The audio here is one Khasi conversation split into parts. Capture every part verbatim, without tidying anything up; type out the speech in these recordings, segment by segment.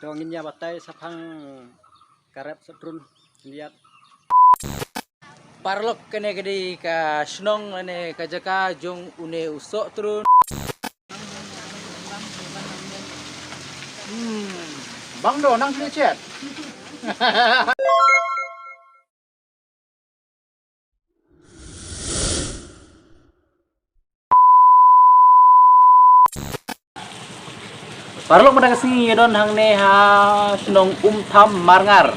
To ngin ïa batai shaphang ka rep Sohtrun, khyndiat. Paralok, kane ka dei ka shnong lane ka jaka jong une u Sohtrun. Hmm. Bang do nang kena chat. Paralok, mynta ka sngi ngi don hangne ha shnong Umtham Marngar.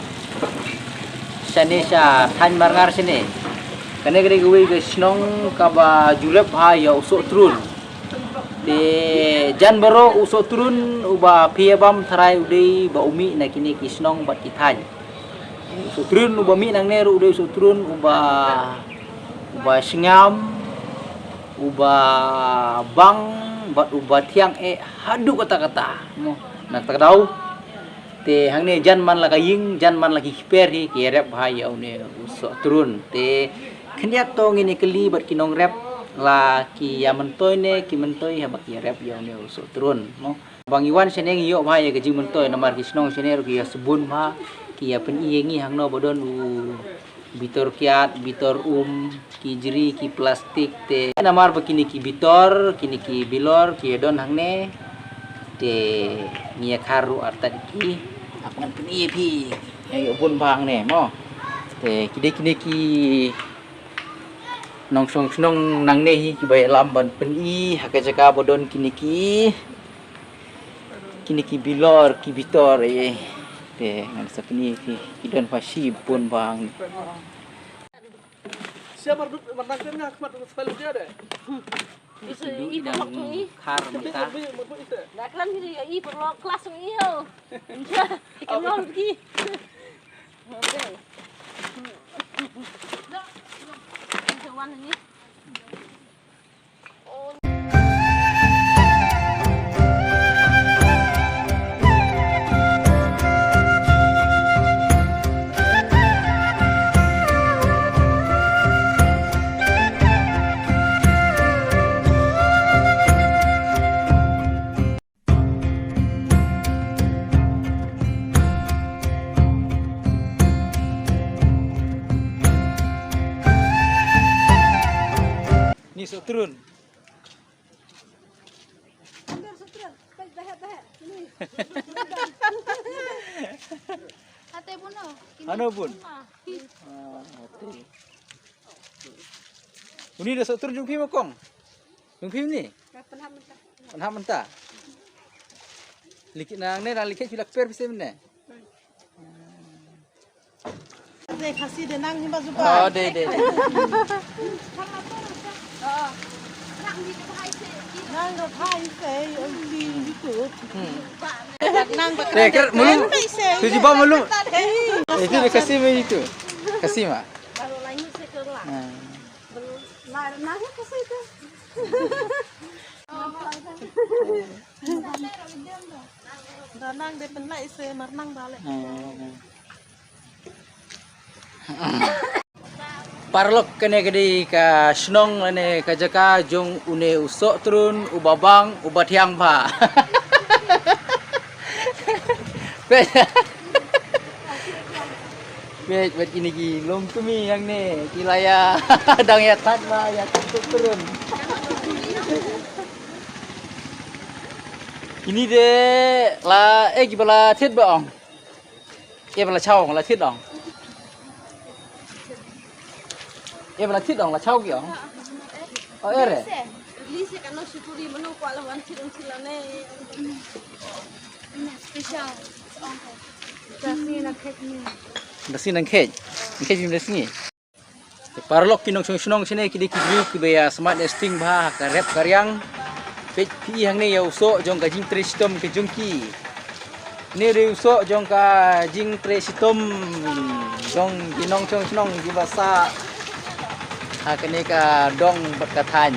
Shane sha thaiñ Marngar shane. Kane ka dei kawei ka shnong kaba ju rep bha ïa u Sohtrun. Te jan baroh u Sohtrun uba phi ïa bam tharai u dei ba u mih na kine ki shnong bad ki thaiñ. U Sohtrun uba mih nangne ruh u dei u Sohtrun uba, uba sngewbha, uba bang bad uba thiang eh haduh katta katta. Mo, na kata ka daw te hangne jan man la ka ïing, jan man la ki kper hi ki rep bha ïa une u Sohtrun. Te khyndiat to ngin ïa kylli bad ki nongrep la ki ïa myntoi ne ki myntoi haba ki rep ïa une u Sohtrun. Mo. Ba ngi wan shane ngi ïoh bha ïa ka jingmyntoi namar ki shnong shane ruh ki ïa sbun bha, ki ïa pyni ïa ngi hangno ba don u bitor kiad, bitor um, ki jri, ki plastik te. Namar ba kine ki bitor, kine ki bilor ki ïa don hangne. Te ngi ïa khar ruh artat ki. Ap ngan pyni ïa phi. Ïa ïoh bun bha hangne mo. Te ki dei kine ki nongshong shnong nangne hi kiba ïalam ban pyni ha ka jaka ba don kine ki, kine ki bilor, ki bitor, eh. Te ngan sa pyni ki, ki don pha shibun bang. Siapa dut menang kan ngak mat spell dia deh. Isi i paralok i. Khar mynta. Dah kelam isi i paralok kelas i ho. Ikan mau pergi. Okay. Wan ni. Ni Sohtrun. Under Sohtrun. Pej dahet dahet. Ni. Ate buno. Ano bun? Ah, ate. Uni da Sohtrun jong phi ma kong? Jong phi ni? Pynhap mynta. Pynhap mynta. Likit nang ne, nang likit chulak per pise mynne. Dei Khasi dei nang hima zuba. Oh, dei, dei, dei. Nang da phai se, di itu. Hmm. Nang ba. Dei, ker, mulung. Tu jiba mulung. Itu dei Khasi me itu. Khasi ma. Baru lanjut saya ke Kelang. Hmm. Baru lari nang ke situ. Ranang dei pynlait se marnang balik. Paralok, kane ka dei ka shnong lane ka jaka jong une u Sohtrun, uba bang, uba thiang bha. Peit. Peit, peit kine ki longkmie hangne, ki la ïa dang ïa thad ma, ïa thad Sohtrun. Kine de la, eh, kiba la thied ba ong. Eh, ba la chaw ong, la thied ong. Eh, ba la thied ong, la chaw ki ong. Oh, eh, re. Special. Nasi nang khej. Nang khej, nang khej. Paralok, ki nongshong shnong shane ki dei ki briew kiba ïa smat ïa sting bha ha ka rep ka riang. Peit phi hangne ïa u soh jong ka jingtrei shitom ka jong ki. Ne dei u soh jong ka jingtrei shitom jong ki nongshong shnong kiba sah ha kane ka dong bad ka thaiñ.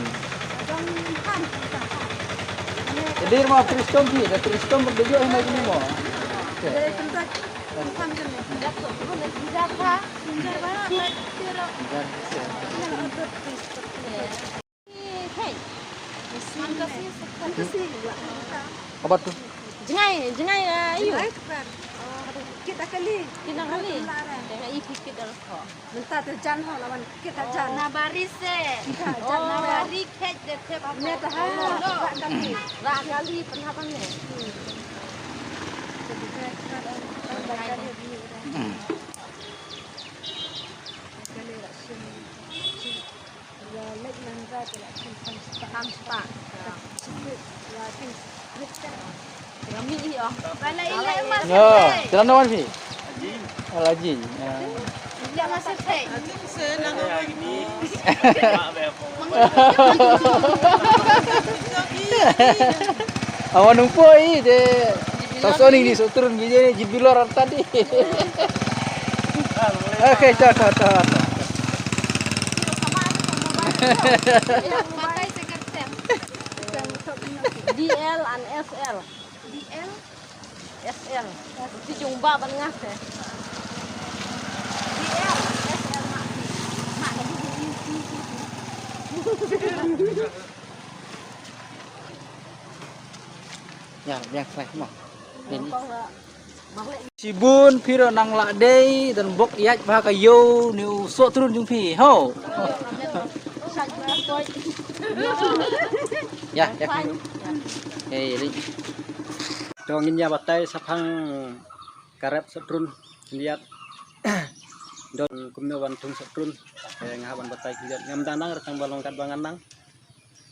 Dei ma trei shitom phi, da trei shitom bad da ïoh hi ma kine mo. Abat tu. Jngai, jngai, ah, ayu. Takali. Kina kali. Tengah i pikit al ko. Mynta te jan ho lawan kit ha jan. Na bari se. Jan na bari khet de te. Ne ta ha. Rak kali. Rak kali penhapan ne. Tam spah. Tam spah. Rami ih oh. Bala ih leh mas. Yo, jalan wan phi. Alaji. Ih leh mas phi. Awan nungpo i de. Sosoni ni sotrun gije ni jibilor artadi. Oke, cha cha cha. D L and S L. D L? S L. Ti jong ba ban ngah te. D L, S L ma. Ma ka di di di. Ya, biang sai mo. Ini. Shibun phi ruh nang lah dei, don bok ïaid bha ka ïew ne u soh trun jong phi. Ho. Ya, ya. Hei, ri. To ngin ïa batai shaphang ka rep soh trun khyndiat. Don kumno ban thung soh trun. Eh, nga hap ban batai khyndiat. Ngam dang nang, tang ba long katba ngan nang.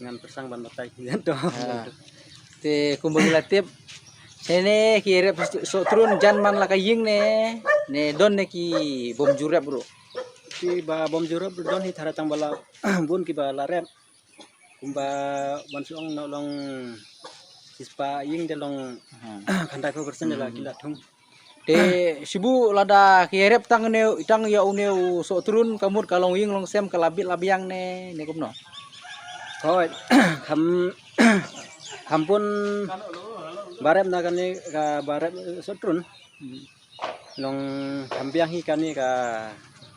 Ngan pyrshang ban batai khyndiat to. Ah. Te kumba ngi la tip, shane ki rep soh trun jan man la ka ïing ne, ne don ne ki bym ju rep ruh. Kiba bym ju rep ruh don hi, tharai tang ba la bun kiba la rep. Kumba ban shu ong noh long shispah ïing de long khyndai phew percent de la ki la thung. Te shibu lada ki rep tang ne, tang ïa une u soh trun, ka mut ka long ïing long sem ka la bit la biang ne, ne kumno? Hooid, kham, kham pun ba rep na kane kaba rep soh trun. Long kham biang hi kane ka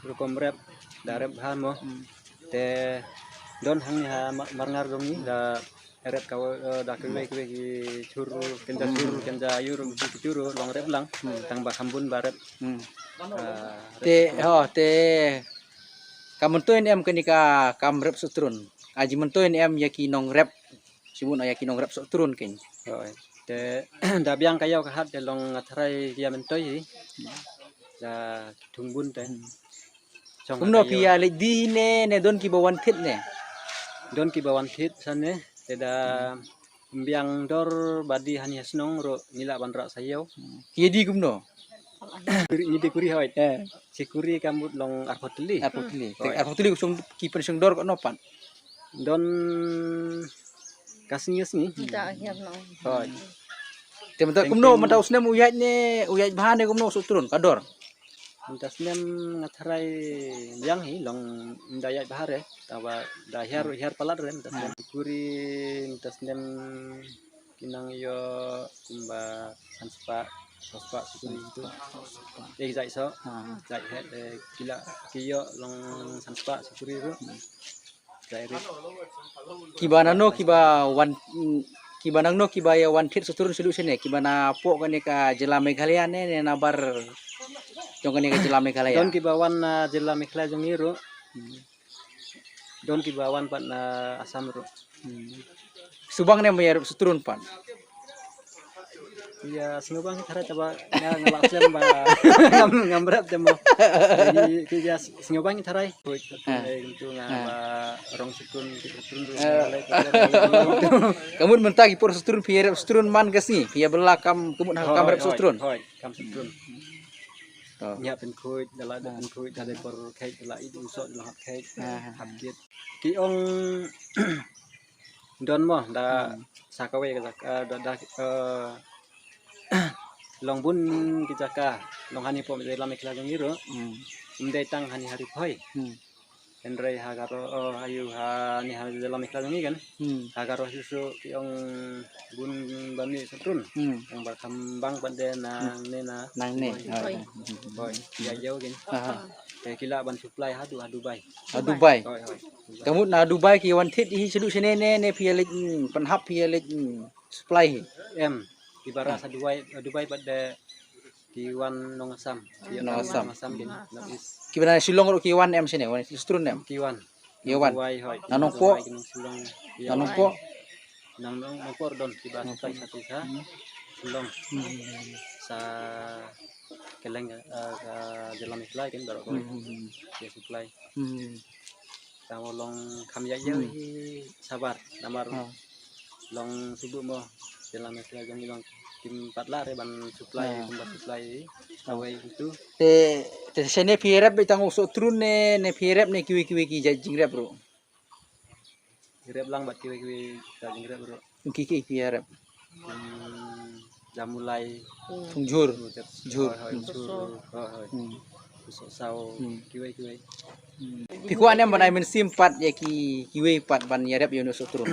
rukom rep, da rep bha mo. Hmm. Te don hangne ha ma-, Marngar dong ni da rep ka, eh, da kiwei kiwei ki chur, kynja chur, kynja ïur, ki chur long rep lang. Hmm. Tang ba kham bun ba rep. Hmm. Ah, te, ho, te ka myntoi ne em kane ka kam rep soh trun? Aji myntoi ne em ïa ki nongrep? Shibun ïa ki nongrep soh trun kein. Hooid. Te da biang ka ïew ka hat te long nga tharai ki ïa myntoi hi. Da thung bun te. Hmm. Kumno phi ïa leit die ne, ne don kiba wan thied ne? Don kiba wan thied shane, te da biang dor ba die hani ha shnong ruh ngi lah ban rah sha ïew. Ki die kumno? Kurit, ngi die kurit hooid. Eh. Shi kurit ka mut long arphew tylli. Arphew tylli. Te arphew tylli ki shong, ki pynshong dor katno pat? Don ka sngi ka sngi. Hooid. Te mynta kumno, mynta u snem u ïaid ne, u ïaid bha ne kumno soh trun ka dor? Mynta snem nga tharai biang hi long, mynta ïaid bha re, tangba da hiar, hiar palat re mynta snem. Kurit mynta snem ki nang ïoh kumba san spah, saw spah shi kurit. Eh, jait soh. Jait het, eh, ki la, ki ïoh long san spah shi kurit ruh. Kiba nano kiba wan, mm, kiba nangno kiba ïa wan thied soh trun shuh shuh ne, kiba na poh kane ka jylla Meghalaya ne, ne na bar jong kane ka jylla Meghalaya? Don kiba wan na jylla Meghalaya jong ngi ruh. Hmm. Don kiba wan pat na Assam ruh. Hmm. Sngewbang ne em ïa rep soh trun pat? Ïa sngewbang hi tharai taba nga, nga lah slem ba ngam, ngam rep te mo. Ki, ki ïa sngewbang hi tharai. Khuid, khuid, eh, kumtu nga ba rong soh trun, ki soh trun ruh. Ka mut mynta ki por soh trun phi ïa rep soh trun man ka sngi, phi ïa bylla kam, ka mut ha kam rep soh trun. Hooid, kam soh trun. Ngi hap pynkhuid, da la dep pynkhuid, da dei por kheit, da la ïoh u soh, da la hap kheit, hap kit. Ki ong don mo, da sa kawei ka jaka, eh, da, da, eh, long bun ki jaka, long hani poh jylla Meghalaya jong ngi ruh. Hmm. Ym dei tang hani ha Ri Bhoi. Hmm. Hynrei ha Garo, eh, ha ïu hani ha jylla Meghalaya jong ngi kan. Hmm. Ha Garo shuh shuh ki ong bun ba mih soh trun. Hmm. Ong ba kham bang pat de nangne na. Nangne. Hooid. Hooid. Ïa ïew kan. Aha. Te ki lah ban supply haduh ha Dubai. Ha Dubai. Hooid, hooid. Ka mut na Dubai ki wan thied hi shaduh shane ne, ne phi ïa leit, mm, pynhap phi ïa leit, mm, supply hi? Em, kiba rah sha Dubai, Dubai pat de Ki wan Nong Assam. Ki Nong Assam. Nong Assam ki North East. Kiba na Shillong ruh ki wan em shane, wan East Trun em. Ki wan. Ki wan. Wai hoi. Na Nongpoh. Ki Nong Shillong. Na Nongpoh. Nang Nong Nongpoh don kiba supply satu sa. Hmm. Shillong. Hmm. Sa Keleng, eh, ka Jylla Meghalaya kan baroh kawei. Hmm. Ki supply. Hmm. Tang long kham ïa ïa hi sabar namar long subu mo. Jylla Meghalaya jong i long kim pat lah re ban supply, kim pat supply kawei itu. Te, te shane phi rep beit tang u Sohtrun ne, ne phi rep ne kiwei kiwei ki jait jingrep ruh? Rep lang bad kiwei kiwei ka jingrep ruh. Ki ki ki rep. Hmm, Jamulai. Thung Jhur. Jhur. Hoi, hoi, Jhur. Hoi, hoi. Hmm. Sohsaw. Hmm. Kiwei kiwei. Hmm. Phi kwah ne em ban ai mynsiem pat ïa ki kiwei pat ban ïarep ïa une u Sohtrun?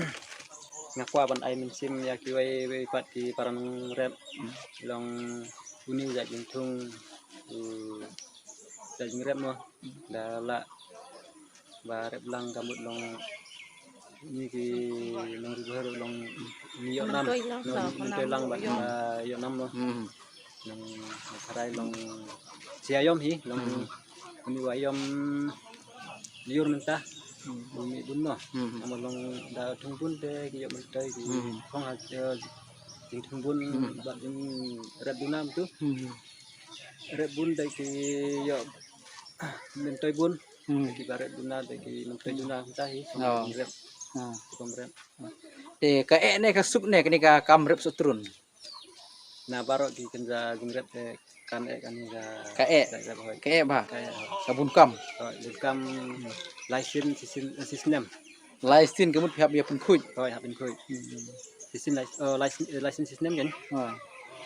Nga kwah ban ai mynsiem ïa kiwei wei pat ki para nongrep. Hmm. Long une u jait jingthung, u jait jingrep mo. Da lah ba rep lang ka mut long ni ki nongri bhur long ni ïoh nam. Myntoi lang, nong sa, myntoi lang ba ïoh nam mo. Hmm. Nong tharai long sia ïom hi long ni wa ïom liur mynta. Hmm. Bun mi bun mo. Hmm. Namar long da thung bun te ki ïoh myntoi ki khong ha, eh, jingthung bun bad jingrep duna mynta. Hmm. Rep bun dei ki ïoh myntoi bun. Hmm. Ki ba rep duna dei ki myntoi duna mynta hi. Oh. Rep. Hmm. Kum rep. Te ka eh ne ka suk ne kane ka kam rep Sohtrun? Na baroh ki kynja jingrep te kan eh kane ka. Ka eh. Ka eh hoi. Ka eh ba. Ka eh hoi. Ka bun kam. Hoi, bun kam. Lai sien, sien, sien snem. Lai sien ka mut phi hap ïa pynkhuid. Hoi, hap pynkhuid. Hmm. Shisien lai, eh, lai, eh, lai shisien kan. Ha.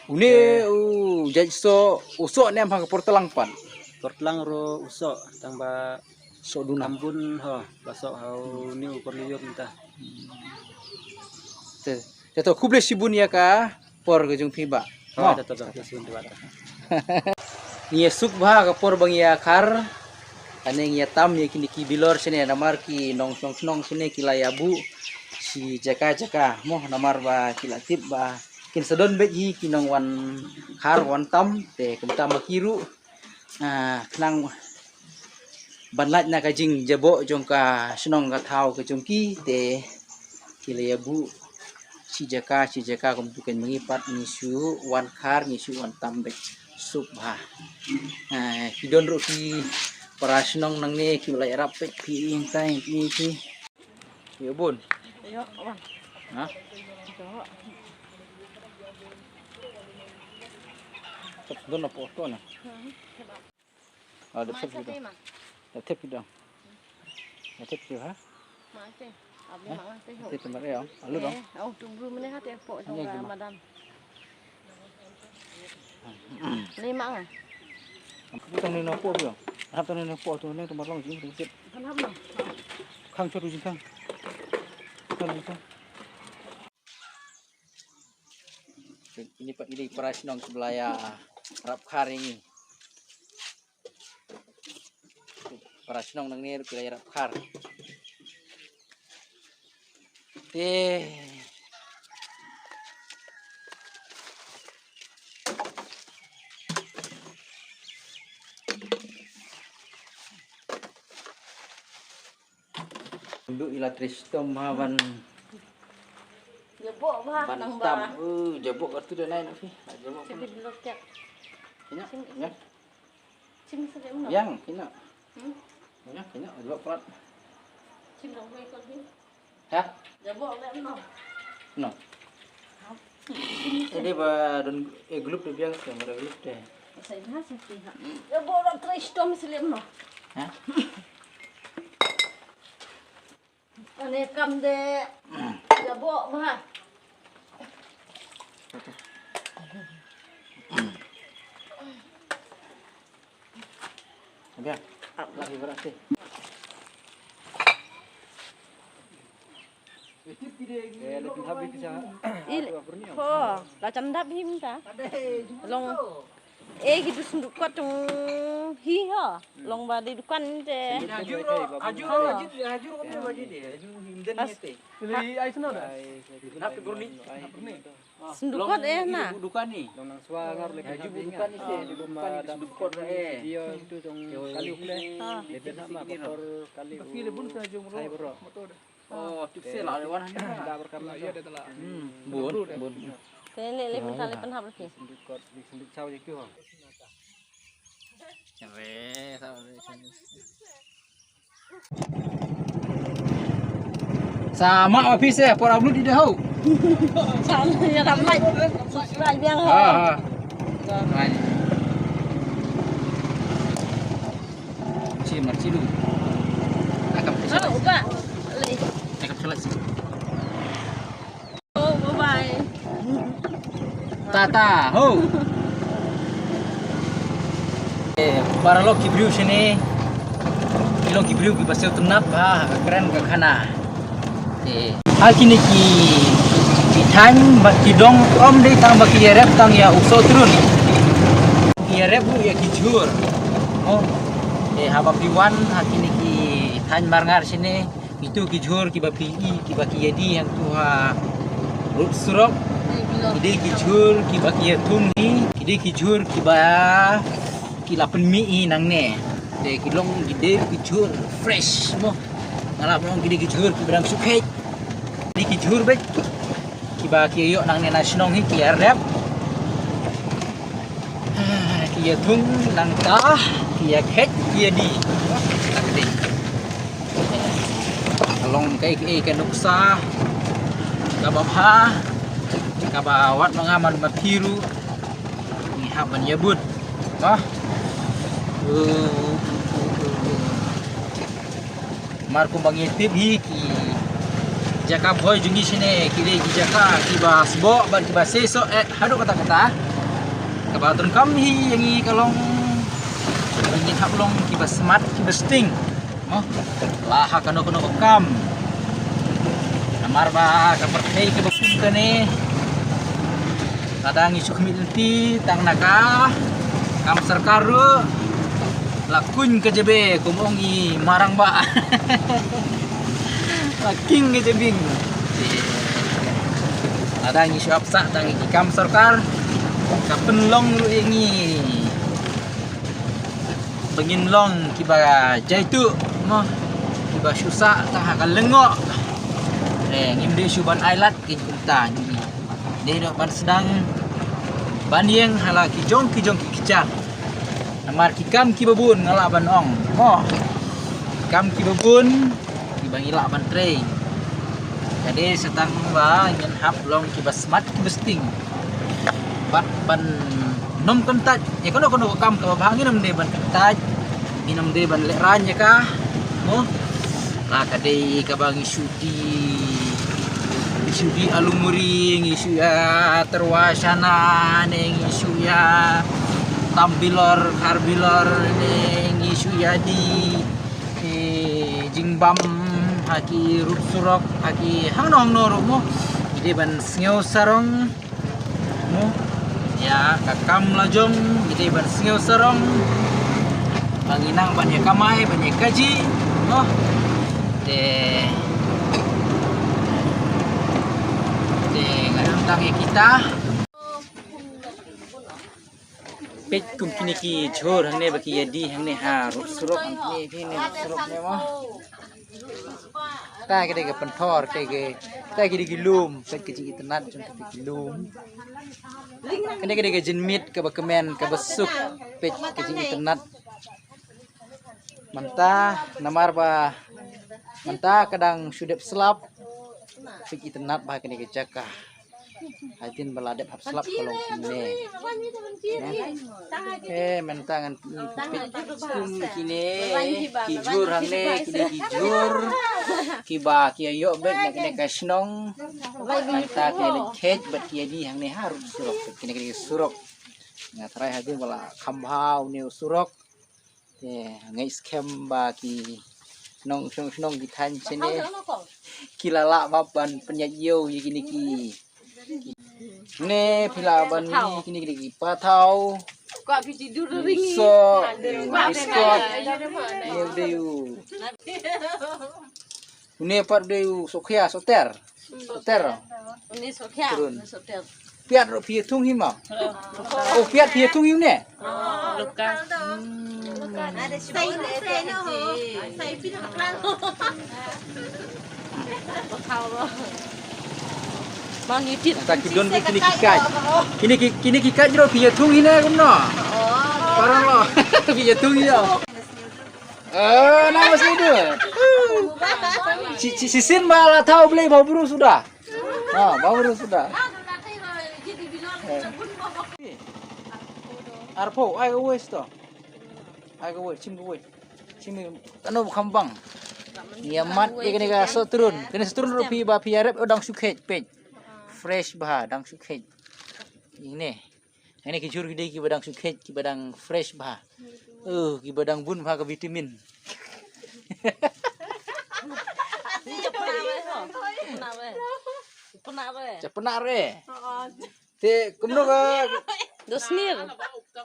Une u jait soh, u soh ne em ha ka por tlang pat? Por tlang ruh u soh, tang ba soh duna. Kam bun ho, ba soh ha une u por liur mynta. Te, te to khublei shibun ïa ka por ka jong phi bah. Hoi, to, to, to, khublei shibun bah. Ngi ïa suk bha ka por ba ngi ïa khar. Kane ngi ïa tam ïa kine ki bilor shane namar ki nongshong shnong shane ki la ïa buh shi jaka jaka mo namar ba ki la tip ba kin sa don beit hi ki nongwan khar wan tam te kumta ma ki ruh, ah, khnang ban lait na ka jingjaboh jong ka shnong ka thaw ka jong ki te ki la ïa buh shi jaka shi jaka kumtu kan ma ngi pat ngi shu wan khar ngi shu wan tam beit suk bha. Eh, ki don ruh ki para shnong nangne ki la ïarap beit phi ïing tai phi phi. Ïa bun. Ïa wan. Ha? Ïa. Tep don na poto na. Hmm. Ah, da tep kita. Da tep kita. Da tep kita ha? Ma te. Abi ma te ho. Te tempat ya. Alu dong. Eh, au tunggu mene ha te po jong ka madan. Ni ma nga. Aku tang ni nopo bio. Hap tang ni nopo tu ni tempat long jing tu. Kan hap no. Khang chot jing khang. Khang jing khang. Ini pa-, ini para shnong kiba la ïarap khar ini. Para shnong nangne ruh ki la ïarap khar. Te. Ndu ila tristom ha ban. Jaboh bha ban nang tam. Ba. Uh, jaboh ka tu da nai na phi. Jaboh. Chibi dulu kek. Ina. Chim, ina. Chim sini mana? Yang, ina. Hmm? Ina, ina, jaboh plat. Chim dong hui kau ni. Ha? Jaboh le mana? No. Ini ba don, eh, glup tu biang sa, mara glup te. Sa ina sa ti ha. Jaboh dong tristom sini mana? Ha? Ane kam de jaboh bha. Abia, lagi berarti. Il, ho, la chandap him ta. Long. Eh, ki dus dukot jong hi ho. Long ba dei dukan te. Aju ro, aju ro, aju ro, aju ro, aju ro, aju ro, aju ro. Li ai sno da. Nap ke burni. Nap burni. Sendukot eh na. Dukan ni. Dong nang swa ngar le. Dukan ni se, dukan ni sendukot eh. Video itu dong kali ukle. Lebih nak mak kotor kali. Kali bun sa jong ro. Oh, tu se la wan. Dah berkam. Iya dah telah. Hmm, bun, bun. Te le le mentale penhap lagi. Sendukot, senduk saw je kyo. Sama office eh, por upload di dahau. Sama ya, dah like, subscribe yang ha. Ha. Cim, cim. Akam. Akam. Tata ho. Eh, para lok ki briew shane. Ki long ki briew ki ba siew tynnat ba ha ka kren ka khana. Eh, ha kine ki, ki thaiñ bad ki dong, ym dei tang ba ki ïarep tang ïa u sohtrun. Ki ïarep ruh ïa ki jhur. Oh. Eh, haba phi wan ha kine ki thaiñ Marngar shane. Kito ki jhur kiba phi i, kiba ki ïa die hangto ha rud surok. Ki dei ki jhur kiba ki ïa thung hi, ki dei ki jhur kiba ki la pynmih hi nangne. Te ki long ki dei ki jhur fresh mo. Nga lah ban ong ki dei ki jhur kiba dang shu kheit. Ki dei ki jhur beit kiba ki ïoh nangne na shnong hi, ki ïa rep. Ki ïa thung nangta, ki ïa kheit, ki ïa die. Ka dei. Ka long kaei kaei ka nuksa kaba bha, kaba wat ma nga man ma phi ruh ngi hap ban ïa bud. Bah. Mar kumba ngi tip hi, ki jaka bhoi jong ngi shane ki dei ki jaka kiba sboh bad kiba seisoh eh haduh katta katta. Kaba donkam hi ïa ngi ka long ba ngin hap long kiba smat kiba sting. Mo, la ha kano kano ka kam. Namar ba ka pyrthei kaba kum kane, lada ngi shu khmih lynti tang na ka kam sorkar ruh, la kuñ ka jabe, kum ong i marang ba. La king ka jabing. Lada ngi shu ap sah tang ïa ki kam sorkar, ka pynlong ruh ïa ngi ba ngin long kiba jaituh mo, kiba shu sah tang ha ka lyngngoh. Eh, ngim dei shu ban ailad ki kumta, ngi dei noh ban sdang ban ïeng ha la ki jong ki jong ki kjat. Namar ki kam kiba bun nga lah ban ong mo, ki kam kiba bun kiba ngi lah ban trei. Ka dei sa tang ba ngin hap long kiba smat kiba sting. Bad ban nym kyntait ïa kano kano ka kam kaba bha, ngin nym dei ban kyntait, ngin nym dei ban lehraiñ ïa ka mo. La ka dei kaba ngi shu die, ngi shu die alu muri, ngi shu ïa tyrwa shana, ne ngi shu ïa tam bilor, khar bilor, ne ngi shu ïa die, eh, jingbam ha ki rud surok, ha ki hangno hangno ruh mo. Ngi dei ban sngew sarong mo ïa ka kam la jong, ngi dei ban sngew sarong ba ngi nang ban ïa kamai, ban ïa kajih mo. Te, te nga don tang ïa kita. Peit kum kine ki jhur hangne ba ki ïa die hangne ha rud surok, hangne, kine rud surok ne mo. Kata ka dei ka pynthor, kata ka, kata ka dei ki lum, peit ka jingitynnat jong kata ki lum. Kane ka dei ka jingmut kaba kmen kaba suk, peit ka jingitynnat. Mynta namar ba mynta ka dang shu dep slap, peit itynnat bha kane ka jaka. Hadien ba la dep hap slap ka long kumne. Eh, mynta ngan peit kum kine ki jhur hangne, kine ki jhur kiba ki ïoh beit na kane ka shnong. Mynta ki leit kheit bad ki ïa die hangne ha rud surok, kine ki surok. Nga tharai hadien ba la kham bha une u surok. Te nga ngeit skhem ba ki nong shnong shnong ki thaiñ shane ki la lah ban pynïaid ïew ïa kine ki. Ne phi lah ban ïohi kine ki, ki pathaw. Ka phi ti dur ring. So, biskot. Ne u dei u. Une pat u dei u sohkhia, sohter. Sohter. Une sohkhia, une sohter. Piat ruh phi ïathung hi mo. Oh, piat phi ïathung hi ne. Bang ïa tit. Ta ki don ki kine ki kait. Kine ki, kine ki kait ruh phi ïathung hi ne kumno. Parang lo. Phi ïathung hi ïa. Eh, na mas ni tu. Si, si, si sin ba la thaw blei ba bru suda. Ha, ba bru suda. Eh. Arphew, ai ka wei sto. Ai ka wei, shim ka wei. Shim ka, kano ba kham bang. Ïa mat ïa kane ka sohtrun. Kane sohtrun ruh phi ba phi ïarep, oh, dang shu kheit peit. Fresh bha, dang shu kheit. Ine. Ine ki jhur ki dei kiba dang shu kheit, kiba dang fresh bha. Oh, kiba dang bun bha ka vitamin. Ni cha pynah re ho. Cha pynah re. Cha pynah re. Cha pynah re. Te kumno ka. Dosnir.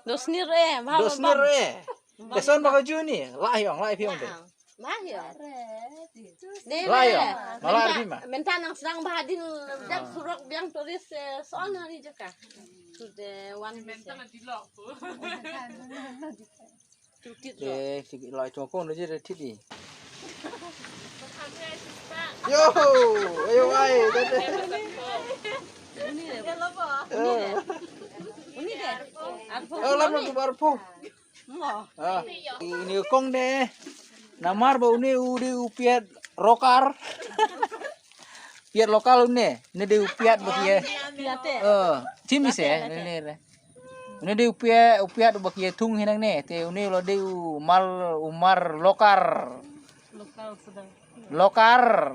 Dosnir re. Dosnir re. Te son ba ka ju ni. Lah yong, lah phi yong te. Lah yong. Lah yong. Malah phi ma. Mynta nang sdang ba hadin dak surok biang turis, eh, son hari jaka. Tu de wan. Te sigi lai chong kong de je thit di. Yo, ayo ai, tete. Uni de. Oh, lam tu baru po. Ah, ini kong de. Namar ba une u dei u piat rokar. Piat lokal une. Une dei u piat ba ki. Piat te. Eh, chim ni se, une. Une dei u piat, u piat ba ki ïathung hi nangne. Te une u la dei u mar, u mar lokar. Lokal sudah. Lokar.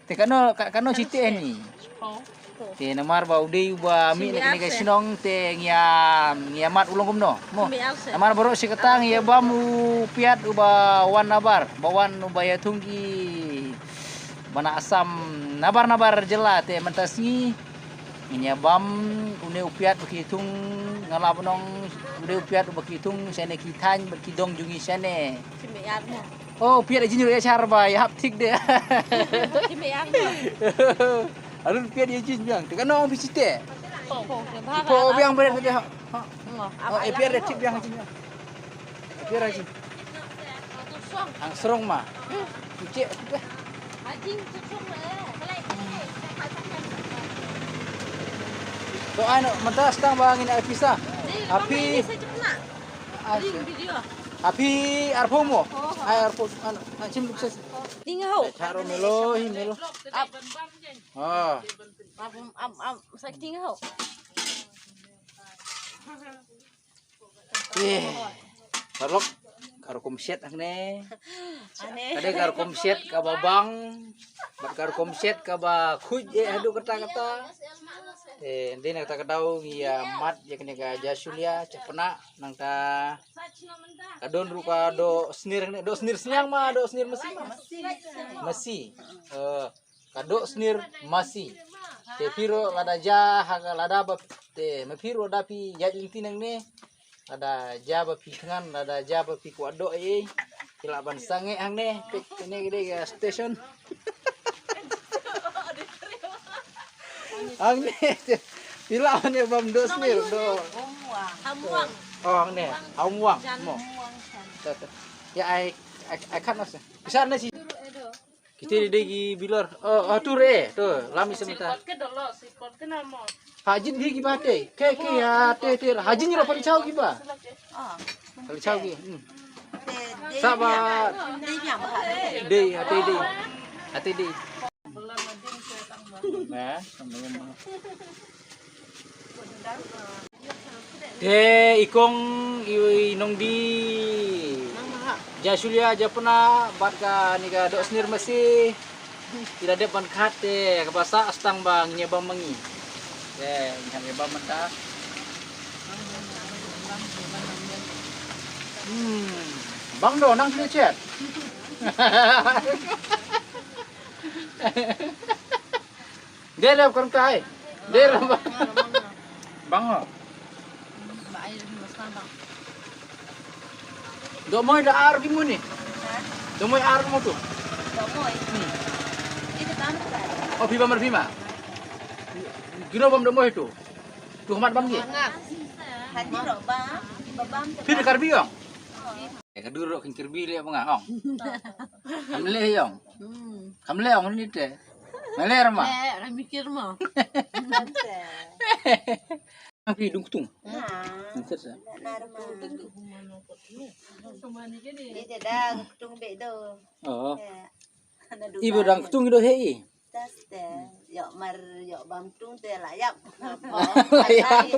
Te kano, ka-, kano site ni. Te namar ba u dei uba mih na kane ka shnong te ngi ïa, ngi ïa mad u long kumno. Mo. Namar baroh shi katta ngi ïa bam u piat uba wan nabar, ba wan uba ïathung ki bana Assam nabar nabar jylla te mynta sngi. Ngin ïa bam une u piat ba ki ïathung nga la ba nong une u piat ba ki ïathung shane ki thaiñ ba ki dong jong ngi shane. Shim ïa mo. Oh, piat ïa jin ruh ïa shar ba ïa hap thik de. Shim ïa mo. Arun piat ïa jin biang. Te ka nong phi site. Po, po, biang bret bret ha. Ha. Oh, eh, piat ïa thik biang jin biang. Piat ïa jin. Ang srong ma. Ki che. To ano mynta stang ba ngin ai pisa. Api. Api arphew mo. Ai arphew ano. Chim duk ses. Ting hau. Charo melo hi melo. Ap. Ah. Am am am sa ting hau. Eh, paralok, ka rukom shet hangne. Ka dei ka rukom shet kaba bang, bad ka rukom shet kaba khuid eh haduh katta katta. Eh, dei na kata ka daw ngi ïa mad ïa kane ka jashulia, chapna, nangta ka don ruh ka doh snir hangne, doh snir sniang ma, doh snir masi. Masi. Eh, Ka doh snir masi. Te phi ruh lada jia ha ka lada ba te ma phi ruh da phi ïaid lynti nangne. Lada jia ba phi thngan, lada jia ba phi kwah doh ei. Phi lah ban sangeh hangne. Peit kane ka dei ka station. Hangne. Phi lah hangne bam doh snir doh. Oh, hangne. Hamwang. Mo. Ïa ai ai ai khat na se. Bisa na si. Kita dei ki bilor. Oh, oh, tu re, tu. Lami sementa. Hajin hi ki ba te. Ke ke ya te te. Hajin ro pali chau ki ba. Pali chau ki. Hmm. Saba. Dei, ate dei. Ate dei. Nah, sama-sama. Te i kong i, i nongdi. Jashulia japna bad kane ka doh snir masi. I la dep ban khat te kaba sah stang ba ngin ïa bam ma ngi. Te ngin ïa bam mynta. Hmm. Bang doh nang sini chet. Dei leh kon kai. Dei leh bang. Bang ho. Doh moi da ar ki muni. Doh moi ar mo tu. Doh moi. Hmm. Oh, phi ba mar phi ma. Giro bam da mo itu. Tu hamat bam gi. Phi da Karbi ong. Eh, ka dur kin Karbi le banga ong. Kam le ong. Kam le ong ni te. Mele rama. Eh, ora mikir mo. Phi dung ktung. Nah. Ntet sa. Ni te da ktung be do. Oh. Ibu dang ktung do he i. Tas te. Yo mar yo bam ktung te la yap. La yap.